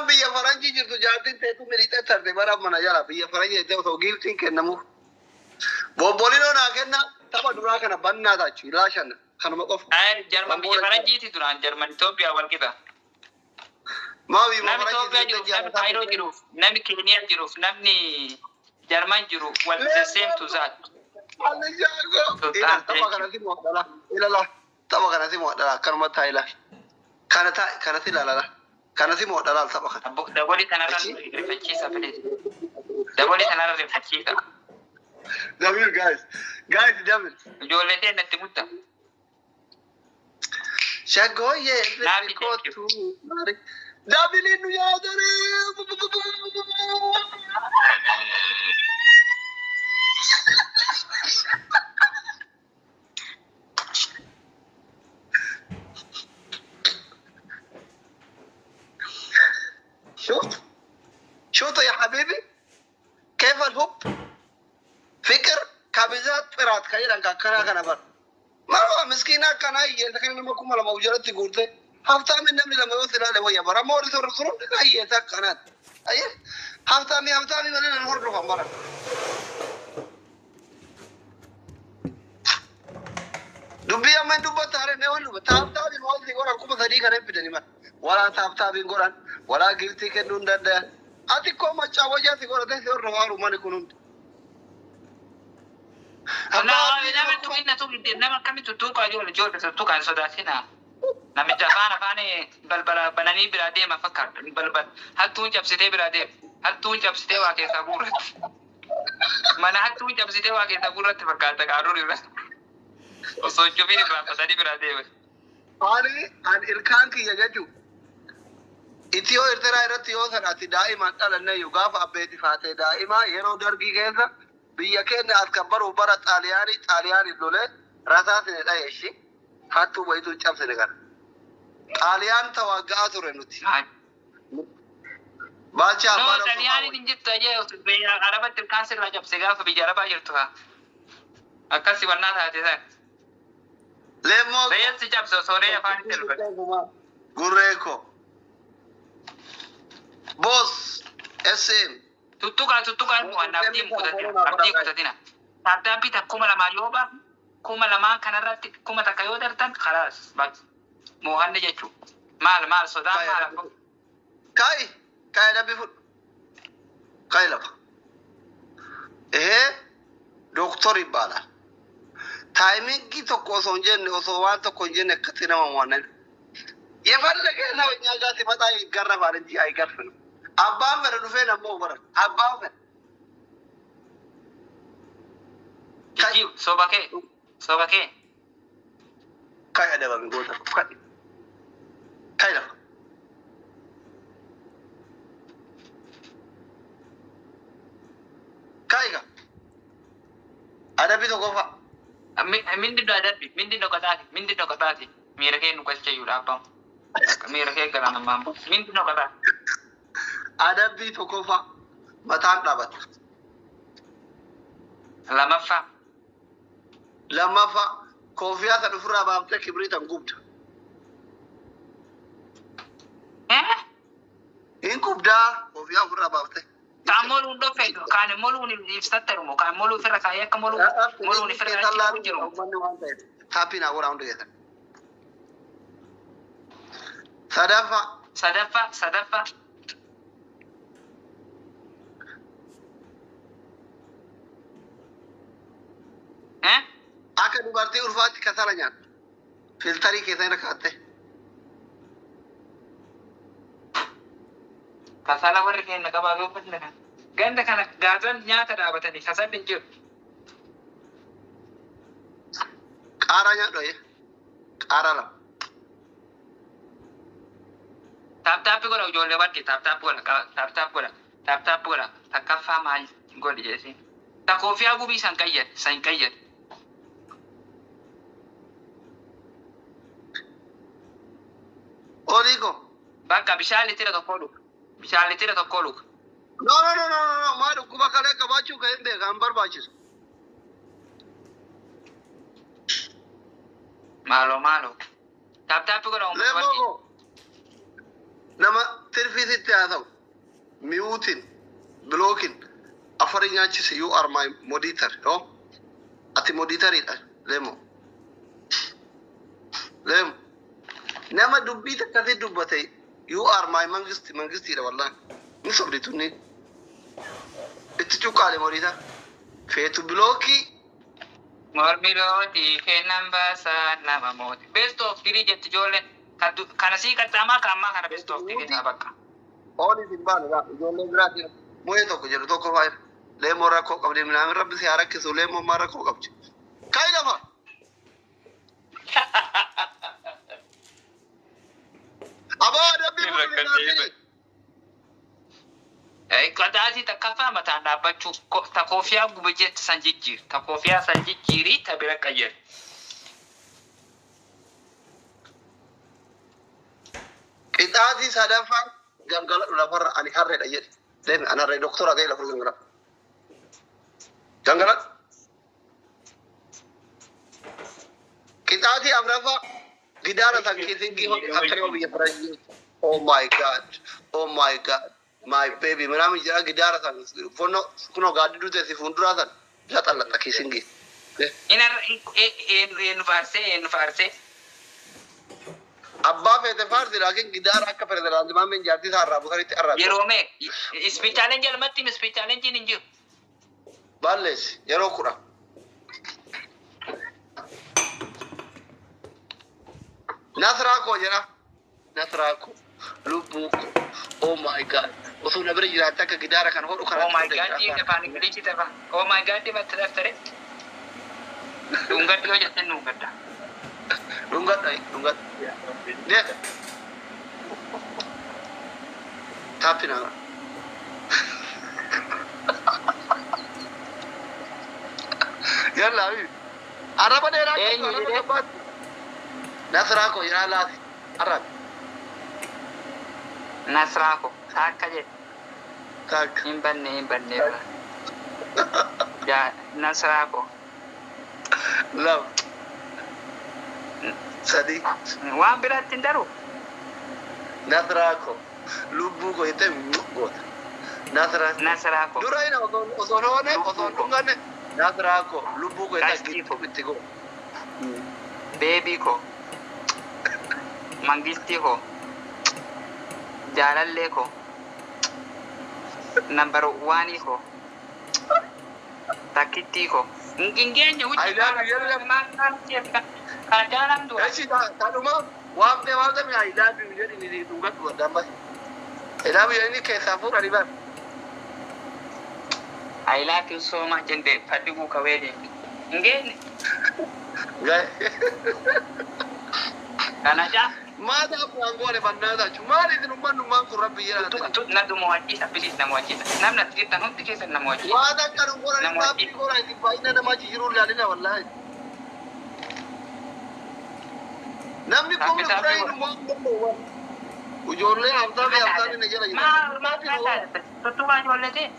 Jarman biyya faranjii jirtu jaartiin teetu miliixee tarte bara mana jala biyya faranjii jettee osoo giiftiin kennamuuf. Bobbolinoo naa kenna tapha duraa kana bannaa taachu ilaa shan kanuma qofa. Ayir Jarman biyya faranjiiti duraan Jarman Itoophiyaa wal qixa. Maa biyya Namni faranjii Itoophiyaa jiruuf, jettee namni Kaayiroo jiruuf, namni Keeniyaa jiruuf, namni Jarman jiru wal the same to that. Ila tapha kanatti mo'adhala. Ilala tapha kanatti mo'adhala akkanuma taa ila. Kana taa kanatti ilaalala. Kanatti mo'adhala tapha kana. Dabolii kanarra rifachiisa please. Dabolii kanarra rifachiisa. Double guys. Guys double. Ijoollee ta'e natti mutta. Shaggooyyee Naafi kootu. Doubleiin nu nyaatanii. شفت شوط يا حبيبي كيف الهب فكر كابزات ጥራት ከይላን ከከና ከነበር ማርዋ ምስኪና ከና የተከነ መኩማ ለመውጀረት ጉርተ ሀብታም እንደምን ለመወስ ይላል ወይ በራ ሞሪ ቶር ቶር አየ ተከናት አየ ሀብታሚ ሀብታሚ ማለት ነው ወርዶ ፈንበራ ዱብያ ማን ዱባ ታረ ነው ሁሉ ታብታቢ ሞዚ ጎራ ኩማ ሰዲ ከነ ቢደኒ ማ ወላ ታብታቢ ጎራን ወላ ጊፍቲ ከኑ እንደደ አቲ ኮ መጫወጃ ሲጎራ ተሲ ወርዶ ዋሩ ማን ኩኑን Nama tuqinna tuqi nama akkamitti tuttuqaa ijoollee ijoollee tuttuqaa hin sodaatina. Namicha afaan afaan balbala bananii biraa deema fakkaata. Balbala hattuun cabsitee biraa deema. Hattuun cabsitee waa keessaa guurratti. Mana hattuun cabsitee waa keessaa guurratti fakkaata qaaruun irra. Osoo cufiin irraanfatanii biraa deema. Ani an ilkaan kiyya jechuun Itiyoo Eertiraa irratti yoo san ati daa'imaan dhalanne gaafa abbeeti faatee daa'ima yeroo dargii keessa biyya keenya as kan baruuf bara xaaliyaanii xaaliyaanii lolee rasaasne dhaye ishi hattuu wayituu cabsine kana. Xaaliyaan tawagga'aa ture nuti. Baalchaa No, abbaa xaaliyaaniin hin jirtu ajee arabatti ilkaan sirraa cabse gaafa biyya arabaa jirtu haa. Akkasi wannaa taate san. Leemmoo Reessi cabse osoo ree afaan itti elbate. Gurree koo. Boos SM. Tuttuqaa tuttuqaa mo'anna abdii kutatina abdii kutatina. Taaptaappii takka 2000 yoo baafne 2000 kanarratti 1000 yoo dartan khalaas mo'anne jechuudha. Maal maal sodaan maal abbo. Kai, kai rabbi fudhu. Kai lafa. ይሄ ዶክተር ይባላል። ታይሚንግ tokko osoo hin jenne osoo waan tokko hin jenne akkatti nama mo'annan የፈለገ ሰው እኛ ጋር ሲመጣ ይገረፋል እንጂ አይገርፍንም። አባን fedhe dhufee nammoo baran abbaan fedhe Jijjiiru soba kee soba kee. kai adabame goota kai kai lafa. Kai ga adabbi tokkoffaa. Mindin adabbi mindin qotaati mindin qotaati miira kee nu galchayyuudha abbaan. Miira kee galaan ammaan mindin qotaati. Adabbii tokkoffaa mataan dhaabata. Lamaffaa. Lammaffaa koofiyaa san ofirraa baaftee kibriitan gubda. Hin gubdaa koofiyaa ofirraa baaftee. Kaan moluun dhofeetu kaan moluun ibsattarumo kaan moluu ofirra kaayee akka moluu moluun ofirra kaayee jiru. Uummanni waan ta'eef taappii naa godhaa hundi keessan. Sadaffaa Sadaffaa sadaffaa. Akka dubartii ulfaatti kasala nyaata. Filtarii keessa irra kaa'atte. Kasala warri keenya qabaa gabbisne kana. Ganda kana gaazan nyaata dhaabatanii kasalli hin jiru. Qaaraa nyaadhu ayyee. Qaaraa lama. Taaptaappi godha ijoollee warqi taaptaappi godha taaptaappi godha taaptaappi godha takkaffaa maal godhi jeesi. Ta koofiyaa gubii san qayyad san qayyad. Olii koo. Bakka bishaan litira tokko dhuga. Bishaan litira tokko dhuga. No no no no no maa dhukkuba kalee qabaachuu kan hin beekan barbaachisu. Maaloo maaloo. Taaptaappi godha uummata Leemmoo warqi. koo. Nama tirfii sitti haa ta'u. Mute-iin, block-iin, afari nyaachise. You are my monitor. Yo. Ati monitor-iidha. Leemo. Leemo. Nama dubbii takkasii dubbate, you are my mangisti, mangistiidha wallahi. Ni sobdi tunni. Itti cuqqaale monitor. Feetu block-ii. Mormi lootii kennan baasaa nama mooti. Best of three jetti ijoolleen. Kana sii qaxxaamaa kan ammaa kana best of three ta'a bakka. Oolii hin baane gaa ijoollee biraatiin mo'ee tokko jedhu tokko faayida. Leemoo rakkoo qabdi, minaamin rabbi si haa rakkisu, leemoo maa rakkoo qabdi. Ka'i lafa! Aboo adabbii Hin fuudhi rakkatee. minaamini. Qadaasii takkaffaa mataan dhaabbachuu, ta koofiyaa gube jetti san jijjiir. Ta koofiyaa san jijjiirii ta bira qajeelu. Qixaatii sadaffaan gangaladhu lafarra, ani harreedha jedhe. Deemi, ani harree doktora ta'e, lafarra gangaladhu. Gangaladhu. Qixaatii afuraffaa gidaara san kissing-ii hodhi akka nama biyya faranjii. Oh my God. Oh my God. My baby. Minaamin jedha gidaara san fonno kunoo gaaddiduu teessi fuulduraa san laxa kissing-ii. Eenyu faarsee, eenyu faarsee? Abbaa feete faarsi, laakiin gidaara akka pirezidaantii Maammeen jaartii isaa irraa busanitti arraabsa. Yeroo mee speed challenge almatti speed challenge hin jiru. Balleessi yeroo 10. Nasraa koo jedha. Nasraa koo. Lubbuu koo. Oh my God. Osoo na bira jiraatte akka gidaara kan hodhu Oh kanatti my hodhe God, jedha. afaan Ingilizii tafa. Oh my God, matti daftare. Dhungadhu yoo jetten dhungadha. Dhungadha, dhungadha. Deem. Taappi nama. Yalla habibi. Arraba dheeraa qabdu Eenyu arraba jedhee? gabbaatti. Nasraa koo jedhaa laati. Arrabi. Nasraa ko takka jedhe. Takka. Hin banne, hin banne irra. Yaa Nasraa ko. Lama. Sadi. Waan biraatti hin daru. Nasraa koo. Lubbuu koo jettee goota. Nasraa. Nasraa ko. Dura ina osoo hoone, osoo hin dhunganne, Nasraa koo, lubbuu koo jettee Qashtii koo. itti goota. Baby ko. Mangistii ko. Jaalallee ko. Number one ko. Takkittii ko. Hin geenye. I love you, yalla. Kana jaalan dura. Echi kadhuma waamtee waamtee mi I love you jedhi ni dhungadhu addaan bahe. I love you inni keessaa fuudhanii bara. I love you so much jende fadhiguu kawee deemte. Hin geenye. Gahe. Kana jaa. Maata abbaan goone bannaata jechuun maali isin ummanni ummaan kun rabbi jedha. Na mo'achiisa, please, na mo'achiisa. Namni as jirtan hundi keessan na mo'achiisa. Waan akka nu godhan Nama taappii godhan isin baay'ina namaa jijjiiruu ilaalina wallaahi. Namni Taappii kumni taappii 10 nu waan danda'u. Ijoollee habtaa fi habtaa ni jala jira. Maal maal taate? Tuttuqaa ijoollee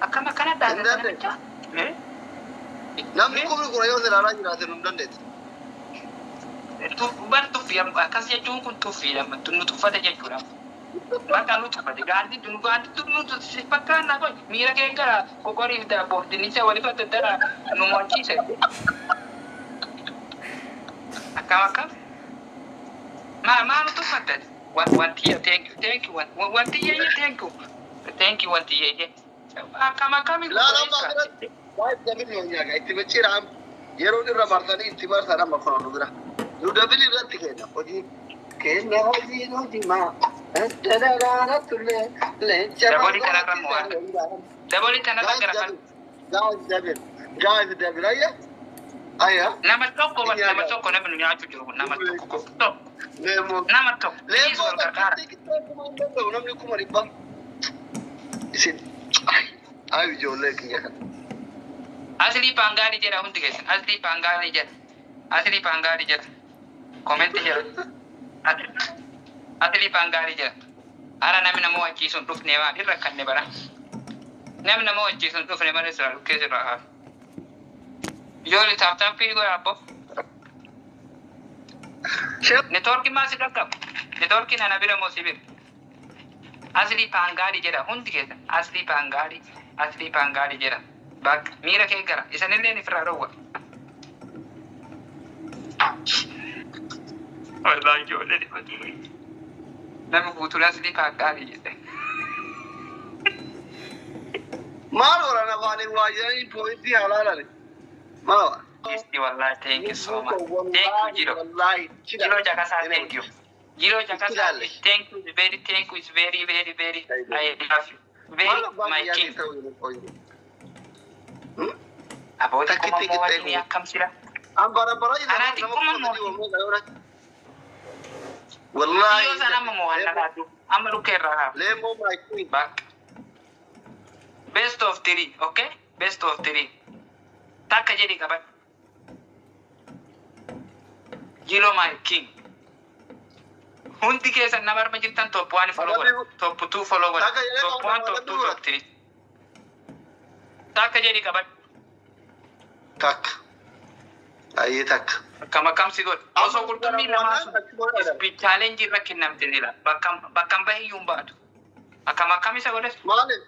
akkam akkana taate Hin dandeessu. namicha? Namni kumni 10 yoo ilaalaa jiraate nu hin dandeessu. Bar tuffii akkas jechuun kun tuffiidha. Nu tuffate jechuudha. Bakka nu tuffate gaanti nu gaanti nu fakkaannaa qoy miira kee gara kokoriif daabboof dinnicha waliif adda addaa nu mo'achiise. Akkam akkam? Maa maa nu tuffatte? Wanti thank you, thank you, wanti yeeyye, thank you, thank you, wanti yeeyye. Akkam akkami? Ilaalaa asirratti waa'ee double yoonyaa itti micciiraan yeroo irra marsanii itti marsan amma kun nu bira. Nu double irratti kenna hojii kenna hojiin hojii maa. Dabalii kanarra mo'aa. Dabalii kanarra gara kan. Guys, double. Guys, double. Ayya. Ayya. Nama tokko, nama tokko, namni nu nyaachuu jiru kun nama tokko tokko. Leemo. Nama tokko. Please Leemo wal gargaara. danda'u namni 100,000. Isin ay ijoollee kiyya kana. Asli Pangaali jedha hundi keessan. Asli Pangaali jedha. Asli Pangaali jedha. Comment-i jedha. Asli Pangaali jedha. Ara namni nama wajjiisuun dhufne waan irra kanne bara. Namni nama wajjiisuun dhufne malee sira dhukkee sirra haa. Ijoollee tap tap-ii godha abbo. Network-ii maal si dhaqqabu? Network-iin ana bira moo si bira? Asli Paangaali jedha hundi keessan. Asli Paangaali. Asli Paangaali jedha. Bakka miira kee gara. Isanillee ifirraa dhowwa. Wallahi ijoollee dhibatu. Namni guutuun Asli Paangaali jedhe. Maal oran afaaniin waa jedhanii poointii halaalani. Maal? Isti wallahi, thank you so much. Thank you, Jiro. Wallahi. Jiro Jakasa, thank you. Jiro Jakasa, thank you, very thank you, it's very, very, very, I love you. Very, my king. Abooti kuma Takkitti mo'atini qixxee akkam sila. Anaa xiqquma Wallahi. Yoo sana amma mo'anna laatu. Amma dhukkee irraa hafu. Leemo my queen. Back. Best of three, okay? Best of three. Takka jedhi qabadhu. Jilo my king. Hundi keessan nama arma jirtan top one follow godha. Top two follow godha. Takka jedhee Top one, top two, top three. Takka jedhi qabadhu. Takka. Ayyee, takka. Akkam akkam si godhu. Osoo qurxummii lamaa sun speed challenge irra kennamte jira. Bakka bahiyyuu hin baatu. Akkam akkam isa godhes. Maaliif?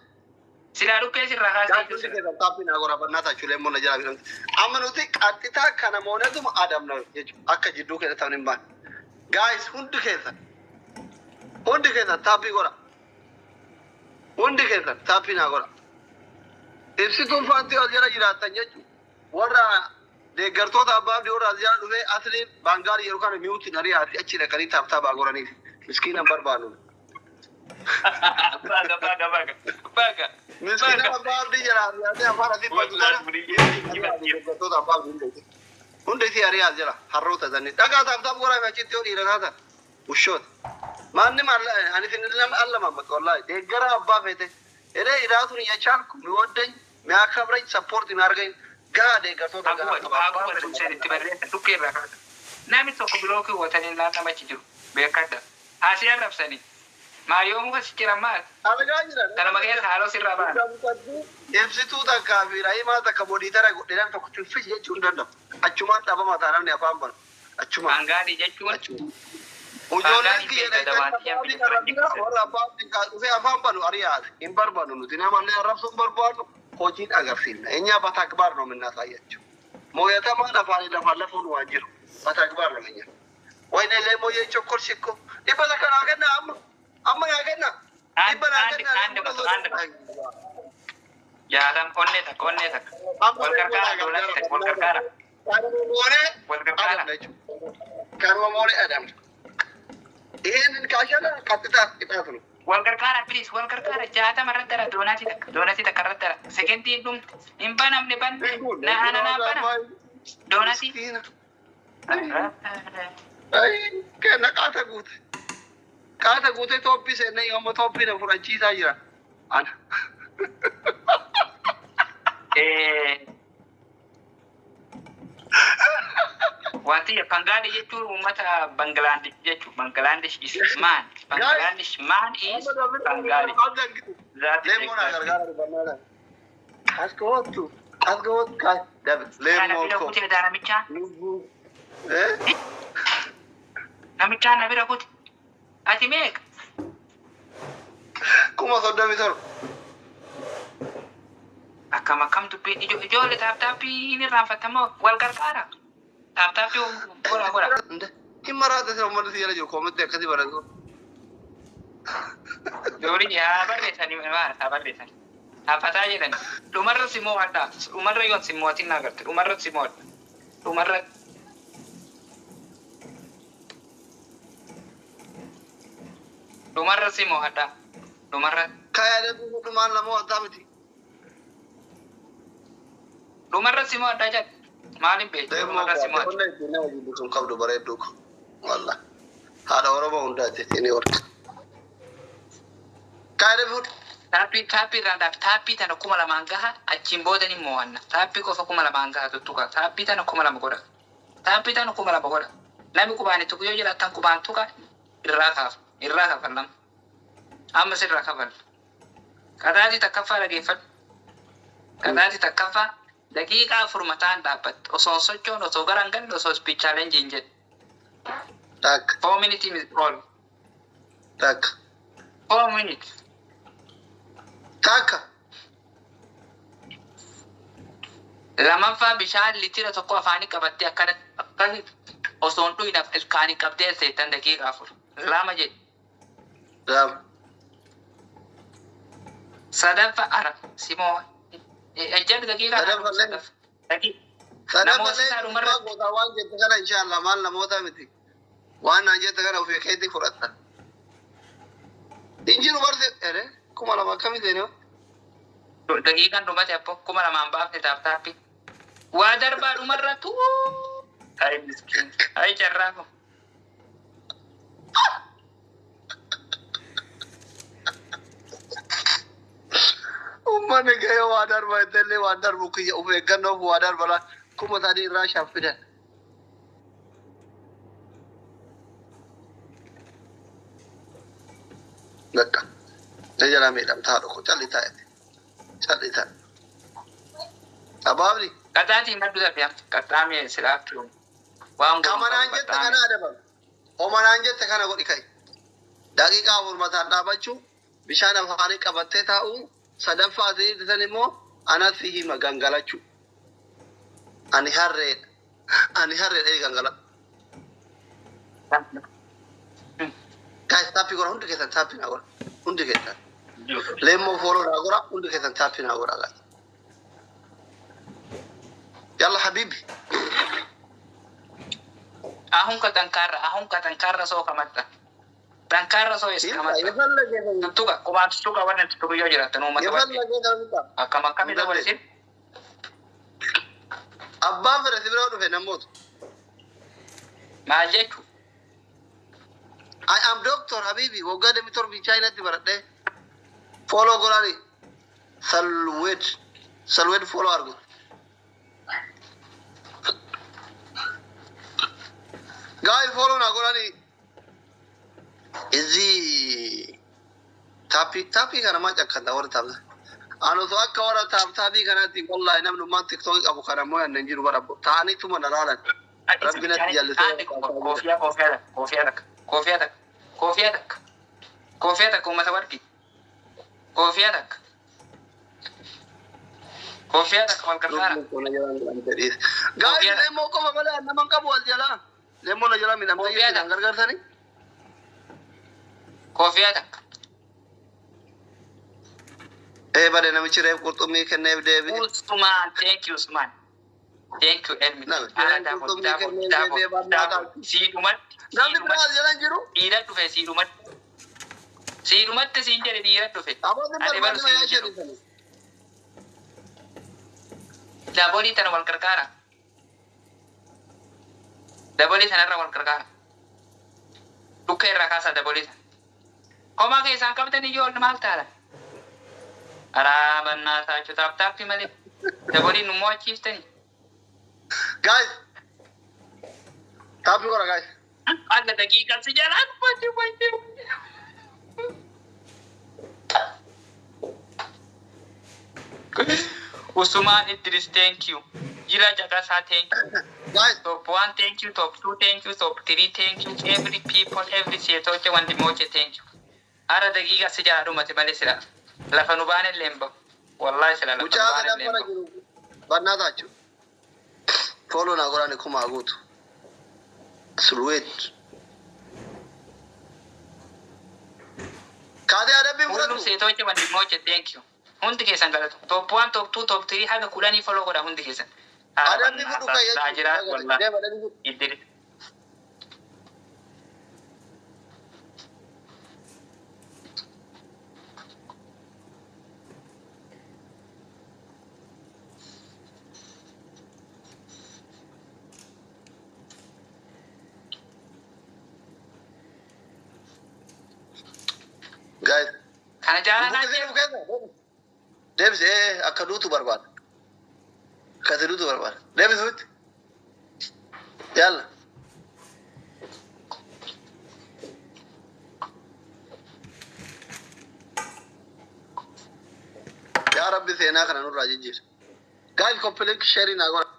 Silaa dhukkee sirraa kaasee Gaachuu jiru. keessan taappii naa godha bannaa tachuulee immoo na jala bitamte. Amma nuti qaxxitaa kana moonetuma adamna jechuudha. Akka jidduu keessa ta'an hin baane. Guys, hundi keessan. Hundi keessan taappii godha. Hundi keessan taappii naa godha. Ibsituun faantii as jala jiraattan jechuudha. Warra deeggartoota abbaa abdii warra as jala dhufee asliin baangaarii yeroo kana mute ari'aati achi dhaqanii tap tap godhaniif. Miskiinan barbaadu. Baga baga baga baga. Miskiina abbaa abdii jala ari'aatee afaan asii badu kana. Deeggartoota abbaa abdii hundi isii ari'aas jala harroota sanii. Dhagaa tap tap godhaa achitti yoo dhiira taatan. Ushoota. Maanni maal ani isin አለማመጥ ወላሂ deeggara abbaa feete እኔ ራሱን እየቻልኩ የሚወደኝ የሚያከብረኝ support የሚያደርገኝ gaa deeggartoota gahaa Haguuba qaba. haguuba tumseen itti barreessa dhukkee irraa kaasa. Namni tokko bilookii watanii nama achi jiru beekadha. Asii arrabsanii. Maariyoo muka si jiran maal? Argaa jiran. Kanuma keessa haaloo sirraa ba'an. Ibsituu takkaa fi raayimaa takka moderator godhe namni tokko cuffis jechuu hin danda'u. Achumaan dhabama ta'a namni afaan banu. Achumaan. Baangaadii jechuun Achuma. Ijoolleen kiyya warra abbaa dhufee afaan banu ari'aate hin barbaadu nuti namallee arrabsuu hin barbaadu hojiin agarsiifna. እኛ በተግባር ነው የምናሳያቸው። ሞየተማን አፋን ለፋለፉን waan jiru በተግባር ነው እኛ። ወይኔ ሌሞዬ ቸኮልሽ እኮ dhibba takka naa kenna amma amma naa kenna dhibba naa kenna. አንድ መቶ አንድ መቶ jaatam onnee takka onnee takka. Wal gargaara doonatti takka wal gargaara. Kanuma Wal gargaara. adamna jechuudha. Kanuma moonee adamna. ይሄንን ካሸነ ቀጥታ ቅጣት ነው። Wal gargaara, please, wal gargaara. 60 irratti dara doonatii takka doonatii takka irratti dara. Sekentiin dhumte hin banamne banne na ana naa bana doonatii. Miskiina. Ay, kenna qaata guute. Qaata guute tooppii seenne yoommoo tooppii na fudhachiisaa jira. Ana. Wanti Bangaali jechuun uummata Bangladesh jechuudha. Bangladesh is man. Bangladesh man is Bangaali. That is Leemmoon exactly. gargaara dubbannaa. As kootu. As kootu. Kana Leemmoo bira koo. kutee daa namichaa. Lubbuu. Eh? Namichaa na bira kute. Ati meeqa? 37,000. Akkam akkam dubbiin ijoollee tap tappii hin irraanfatamoo wal gargaara. Tap tappii godha godha. Hin maraata sira uummanni si jala jiru koomitti akkasii baratu. Doorii haa barreessanii maal haa barreessanii. Dhaabbataa jedhan dhumarra si mo'adha. Dhumarra yoon si mo'atin na agarte. Dhumarra si mo'adha. Dhumarra dhumarra si mo'adha. Dhumarra Kaayaalee dhumaan lama wanta miti. Dhumarra si mo'adha jedha. Maaliin beektu dhumarra si mo'adha. Qonna ittiin nama jibbisuun qabdu bareedduu ko. Walla. Haadha Oromoo hundaati inni warqa. Kaayaalee fuudhu. Taappii taappii irraan dhaaf taappii tana 2000 gaha achiin booda ni mo'anna. Taappii qofa 2000 gaha tuttuqa. Taappii tana 2000 godha. Taappii tana 2000 godha. Namni qubaan itti yoo jiraatan qubaan tuqa irraa kaafa. Irraa kafal nama. Ammas irraa kafal. Qadaadii takkaffaa dhageeffadhu. Qadaadii takkaffaa daqiiqaa 4 mataan dhaabbatte. Osoo hin sochoon osoo gara hin galle osoo speed challenge hin jedhe. Takka. 4 minutes is all. Takka. 4 minutes. Takka. Lamaffaa, bishaan litira 1 afaanii qabattee akkana akkasi osoo hin dhuyinaaf ilkaanii qabdee seetan daqiiqaa 4. Lama jedhi. Lama. Sadaffaa, ara simoo ejjadhu daqiiqaa Sadaffaa illee. Sadaffaa. Daqiiqa. Sadaffaa Namoota illee isaa dhumarra- gootaa waan jette kana inshallah maal namoota miti. Waan naan jette kana ofii keetti fudhatta. Injiru barse ere 2000 akkamii seenee? Daqiiqaan dhumate abbo, 2000n baafne tap tappi. Waa darbaa dhumarra tuu. Ay miskiin. Ay carraa ko. Uummanni gahee waa darba illee waan darbu kiyya of eeggannoof waa darba 3000 irraa shan fidan. Bakka. Ni jala miidhamtaa dhoko calli taa'e. Calli taa'e. Abaabni. Qaxaatiin maddu dafee qaxaamee silaaftuu. Waan Kamanaan jette kana adabame. Omanaan jette kana godhi ka'i. Daqiiqaa 4 mataan dhaabachuu, bishaan afaanii qabattee taa'uu, sadaffaa asii immoo anatti hima gangalachuu. Ani harreedha. Ani harreedha ee gangaladhu. Guys, tap godha hundi keessan, tap naa godha. Hundi keessan. Leemmoo follow naa godha, hundi keessan tap naa godha guys. Yalla habibi. አሁን ከጠንካራ አሁን ከጠንካራ ሰው ከመጣ ጠንካራ ሰው ከመጣ የፈለገ tuttuqa qubaan tuttuqa wannan tuttuqu yoo jiraatan uummata baay'ee የፈለገ ta'uu akkam akkamii dabalsin. Abbaan fedhe si bira dhufe namoota. Maal jechu? I am doctor habibi, waggaa 27 Chaayinaatti baradhee. Follow godhani. Salwed. Salwed follow argu. Guys, follow na godhani. እዚህ tap tap kana maa cakkanta warra tap. Ani osoo akka warra tap tapii kanaatti wallahi namni ummaan TikTokii qabu kana immoo yannan jiru bara ta'aniituma na laalan. Rabbi natti jallisee. Koofiyaa, koofiyaa takka, koofiyaa takka, koofiyaa takka, koofiyaa takka, koofiyaa takka, uummata warqi, koofiyaa takka, koofiyaa takka, wal gargaara. Guys, leemmoo qofa malee nama hin qabu wal jalaa. Leemmoo na jalaa miidhamtee jirti kan gargaarsanii. Koofiyaa takka. Ee bade namichi reef qurxummii kenneef deebi'e. Usman, thank you, Usman, thank you, Elmi. Ara daabo daabo daabo daabo, siidhumatti. Namni biraa as jala hin jiru. Dhiira dhufe, siidhumatti, siidhumatti siin jedhe, dhiira dhufe. Abbootiin Ani baru barbaadni siin mayyaa jedhu. jedhu. Dabolii tana wal gargaara. Dabolii tanarra wal gargaara. Dhukka irraa kaasaa dabolii tana. Homaa keessaan qabdan iyyoo maal taala? Araa bannaa taachuu tap tappi malee. Daboliin nu mo'achiiftani. Guys, tap godha guys. Alla daqiiqaa si jalaan wachi wachi. Usman Idris, thank you. Jira Jagasaa, thank you. Guys, Top one, thank you. Top two, thank you. Top three, thank you. Every people, every ሴቶች ወንድሞቼ, thank you. Ara daqiiqa si jala dhumate malee sila lafa nu baane illee hin bahu. Wallahi sila lafa nu mucaa baane illee hin sadaffara bahu. jiru. Bannaa taachuu. Follow naa godhani kumaa guutu. Sulweet. Kaatee adabbii ሁሉም fudhatu. ሴቶች ወንድሞቼ, thank you. Hundi keessan galatu. Top one, top two, top three haga 10 follow godha hundi keessan. Ara Adabbii fudhu bannaa kan taajira jechuudha. wallahi. Deema adabbii fudhu. Idris. Guys. Kana jaalala Buqqisee nu keessa. Deebisi ee akka duutu barbaada. Akka duutu barbaada. Deebisi ofitti. Yalla. Yaa Rabbi seenaa kana nurraa jijjiira. Guys, copy link share naa godha.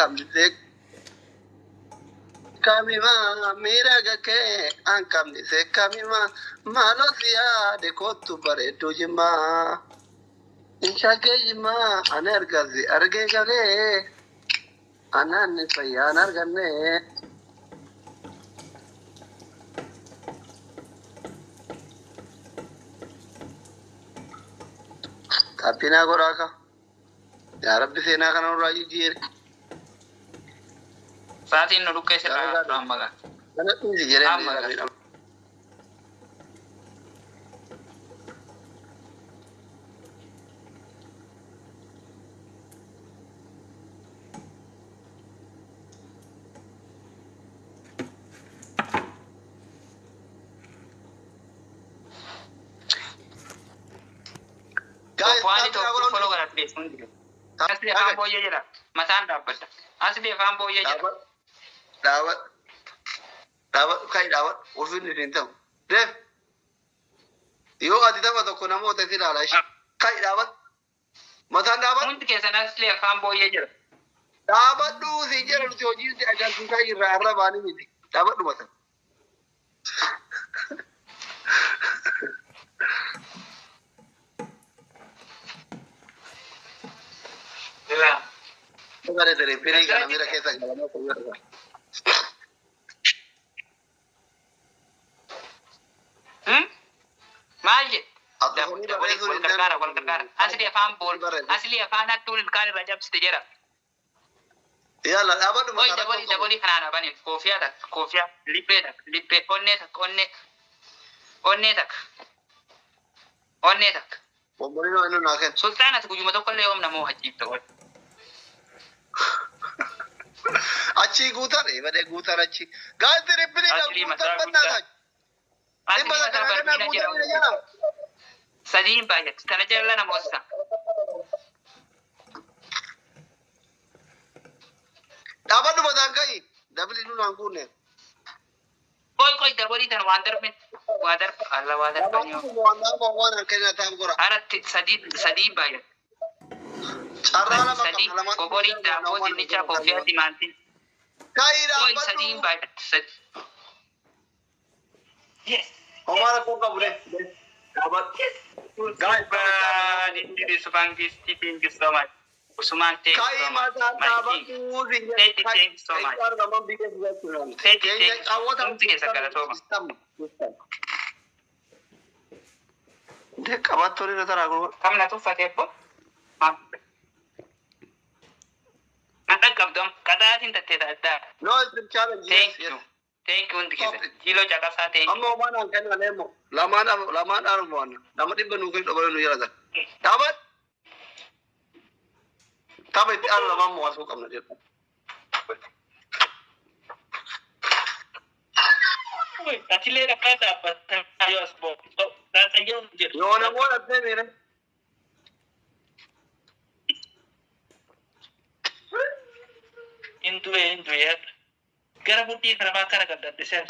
qabne seekkamima miidhaga kee an qabne seekkamima maaloo si yaade kottu bareedduu jimmaa. Inshagee jimmaa ani argasi argee galee anaan fayyaan arganne. Taphina godhaa ka. Yaa Rabbi seenaa kana nurraa jijjiire. Sa'aatiin nu dhukkee sirraa amma gaa. Kana dhiisi jedhee Amma gaa. Guys, Waan taphina tokko godhaa. follow godhadhe hundi. Asli afaan booyyee jira. Mataan dhaabbata. Asli afaan booyyee jira. Dhaabadhu. Dhaabadhu. Dhaabadhu. Kai dhaabadhu. Ulfinni siin ta'u. Deef. Yoo ati tapha tokko namoota si ilaala ishee. Kai dhaabadhu. Mataan dhaabadhu. Hundi keessan asli afaan booyyee jira. Dhaabadhu siin jedha nuti hojii si agarsiisaa jirra arra baanii miti. Dhaabadhu mataan. Bare tere firii kana miira keessa galamee fayyada. Maal jedhe? Akka horii Wal barreessuun hin gargaara wal gargaara. Asli afaan bool. Barreessu. Asli afaan hattuun ilkaan irraa cabsite jedha. Yalla dhaabadhu Oi mataan. dabalii dabalii kanaan abaniin koofiyaa takka koofiyaa liphee takka liphee onnee takka onnee onnee takka onnee takka. Obbolino inni naa kenna. Sultaan ati guyyuma tokko illee yoom namoo hajiibta ool. Achii guutan badee guutan achii. Gaazexii ribbinii Asli guutan mataa bannaa guddaa. ta'a. Asli Dhibba mataa kana kennaa barmiina guutan jedhamu. jala. Sadiin baay'atti. Kana jala namoota. Dhaabadhu mataan ka'i. Dabli nunaan guunne. Qoy qoy dabalii tan waan darbe waa darba alla waa darbanii yoo. Dhaabadhu waan dhaabaa waan hanqina ta'an gora. Haratti sadii sadiin baay'atti. Carraa lama Sadii qabna lamaan. kokorii daabboo dinnichaa koofiyaa timaantii. Ka'i Qoy sadiin dhaabbadhu. baay'atti sadii. Yes. Homaa rakkoo qabu de. Dhaabadhu. Guys, Thank you so much. Usman, thank you Ka'i so much. mataan My king. dhaabadhu. Thank you, thank you so much. Thank you, thank you. Hundi keessa galatooma. Qabattoon irra taraa gurgura. Kam na tuffate abbo? Na dhaqqabdam qadaatiin tattee addaa. No, it's a challenge. Thank Yes, yes. you. Thank you hundi keessa. Jiloo caqasaa thank you. Amma homaan hanqina leemo. Lamaan lamaan armaan. Nama dhibba nuu kennu dhabaluu nu jaalatan. Dhaabat. Tapha itti aanu lamaan mo'atuu qabna jedhu. Atilee rakkaa dhaabbataa yoo as boo. Xayyoo jedhu. Yoo namoota dhabdee miire. Hindu'e hindu'e gara mudhii kanamaa kana kan daddisen.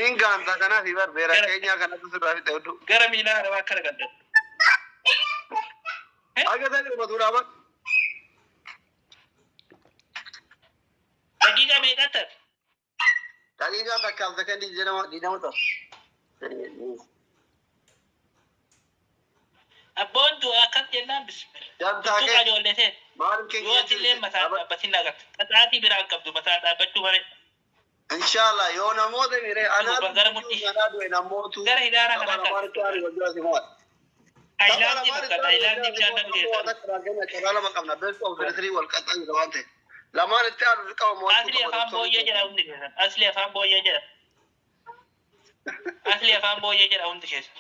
Hin gaanta kanaaf bar beera keenyaa kanatu sirraa fixe hudduu. Gara miilaa kanamaa kana kan dadde. Akka isaan dhibba dhaabat. Daqiiqaa meeqa ta'e? Daqiiqaa takkaaf sekondii digdama ta'u. Abboon du'aa akkas jennaan bismillah. Gamtaa Tuttuqaa kee ijoollee ta'e. maal keenya Yoo atillee mataa dhaabbatin agarta. Qaxaatii biraan qabdu mataa dhaabbachuu malee. Inshallah yoo namoota miire anaa Gara mudhii. anaa du'e namootu. Gara hidhaara Tapha kanaa lamaan kan. itti aanu wajjin asii mo'ata. Taayilaandii fakkaata. Taayilaandii bishaan nan geessa. Carraa lama qabna. Best of the three wal qaxxaamura waan ta'eef. Lamaan itti aanu dirqama mo'achuu Asli afaan booyyee jedha hundi keessan. Asli afaan booyyee jedha. Asli afaan booyyee jedha hundi keessan.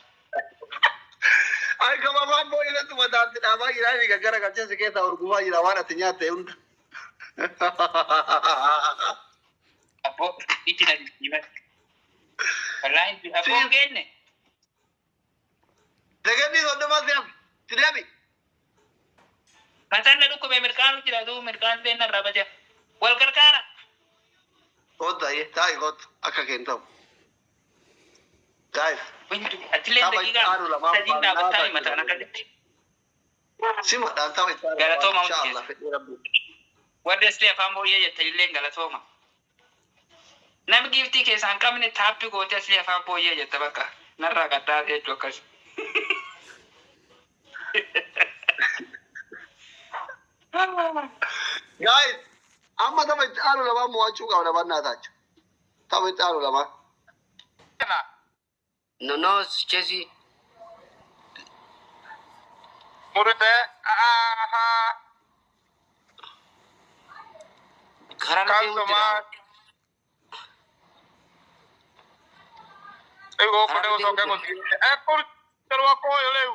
Ay kama afaan booyyee natti mataatti dhaabaa jira inni gaggara galchee si keessaa urgufaa jira waan ati nyaatte hunda. Abbo itti na jijjiiran. Wallaahi abboon kenne. Sekondii soddoma si hafi. Si deemi. Mataan na dhukkube mirqaan jira tuu mirqaan seenna irraa baja. Wal gargaara. Kootta ayyee taa'i kootta akka keen ta'u. Guys, Atilee Tapha itti daqiiqaa aanu lamaan sadiin dhaabbataa baannaa mataan akkasitti. simadhaan tapha itti aanu Galatooma lamaan hundi inshallah fedhii rabbii. Warri asli afaan booyyee jettanillee galatooma. Namni giiftii keessaa hin qabne tap gootee asli afaan booyyee jetta bakka. Narraa qaddaa jechuu akkas. Guys, amma tapha itti aanu lamaan mo'achuu qabna bannaa. Tapha itti aanu lamaan. No, no, Chelsea. Murte, aha. Karaa deemu jira. Kalsuma. Ego kode soke ko. Eh, kur terwa ko leu.